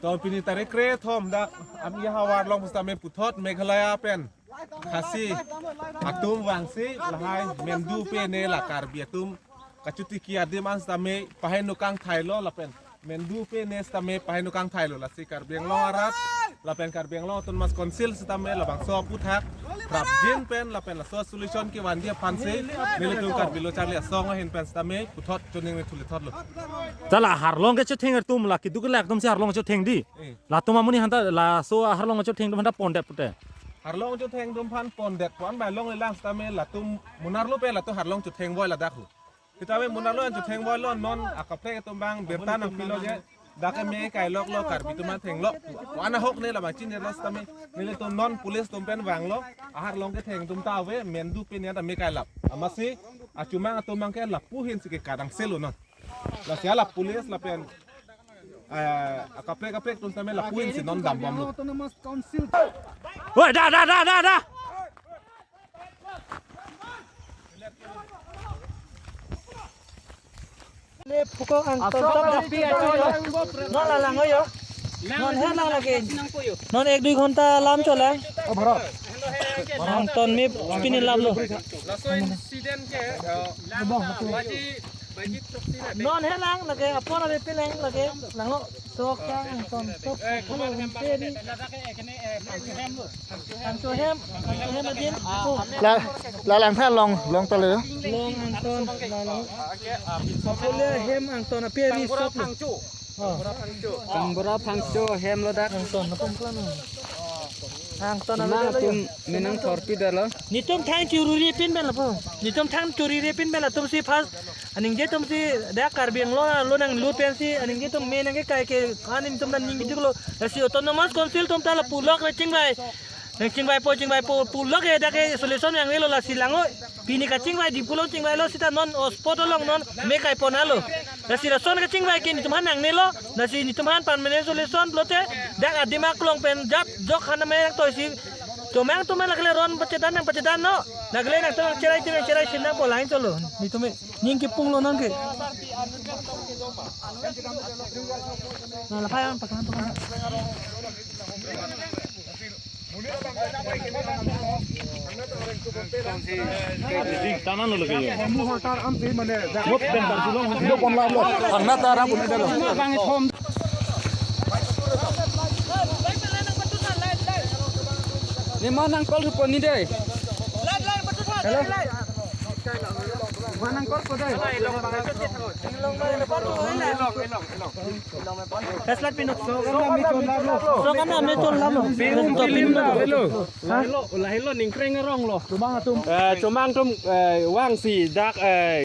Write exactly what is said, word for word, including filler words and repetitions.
To pini tarik kre-thom dak ami havar along pusitame puthot Meghalaya pen Khasi atum vangsi lahai mendu pene la Karbi atum kachotiki adim an sitame paheno kangthailo lapen mendu pene sitame paheno kangthailo, lasi Karbi Anglong arat lapen Karbi Anglong Autonomous Council sitame labangso aphuthak prapjin pen lapen laso solution kevanji aphansi nelitum Karbi Lo Charli Asong ahin pen sitame puthot choningri thulithotlo. Chala harlong kechotheng atum la keduk le atum si harlong chotheng di. Eh. Latum amonit aphanta laso harlong chotheng atum aphanta pondet pute. Harlong chotheng atum aphan pondet pon bai longlelang sitame latum munarlo pe latum harlong chothengvoi ladak hu. Sitame munarlo an chothengvoilo, non akaprek atum abang birta nangpilo je dak ke me kailoklo, Karbi atum an thenglo. Ko-an ahok ne labang chinilo sitame nelitum non police atum pen vanglo, aharlong ketheng atum ta ave, mendu pene ta me kailap. Amatsi achomang atum abang ke lapu ahin si ke kadangselo non. Lasi la police lapen, eh, akaprek kaprek atum sitame lapu ahin si non dambomlo. Autonomous Council. Woi, da, da, da, da, da. Le pukok Angton. Asok top api acho yo. Non la lang yo. Non he lang lagi. Non ek dui ghonta lam cholang. Angton me pini lamlo. Laso incident ke, eh, baji, baji truk sila. Non he lang lagi, apor abi pilang lagi. Langlo. Sok kang Angton. Sok. Eh, kubar kan peri. Ladak ke, eh, kene, eh, Pangcho hem lo. Pangcho hem, Pangcho hem adim. La, la langtha long, long tale yo. Long Angton, la long. Apole hem Angton, api ari sop lo. Oh. Kangbura Pangcho hem lo dak. Angton, napom klan. Angton, na atum menang thorpi dalo. Netum thang chururi pin ben lapo. Netum thang chururi pin ben latum si first aningje atum si dak Karbi Anglong lo nanglut pensi aningje atum me nangkekai ke kan netum dan ningje diklo. Lasi Autonomous Council atum ta la pulok le chingvai. Nang chingvaipo, chingvaipo, pulok ke dak ke solution nangnelo lasi langlo. Pini kachingvai di pulo chingvailo sita non o spot along non me kaiponlo. Lasi lason kachingvai ke netum aphan nangnelo. Lasi netum aphan permanent solution pulote dak adim aklong pen jat jok han me to si. Chomang atum lagle ron pachedan nangpachedannon. Lagle nangtum cherai tim cherai sin nangpo lain cholo. Netum ning kipunglo non ke. Na la phayan pakan pakan. Tanan lo ke yo. Mop dan tarsulong. Angna tara pun ada lo. Bang thom. Ni ma nang call rupon ni dei. Hello. Ma nang call ko dei. Flashlight pinot. So kan na me ton lam lo. Pium pilim lo. Hello. Hello, la hello ningkreng rong lo. Chomang atum. Eh, chomang atum, eh, vangsi dak, eh,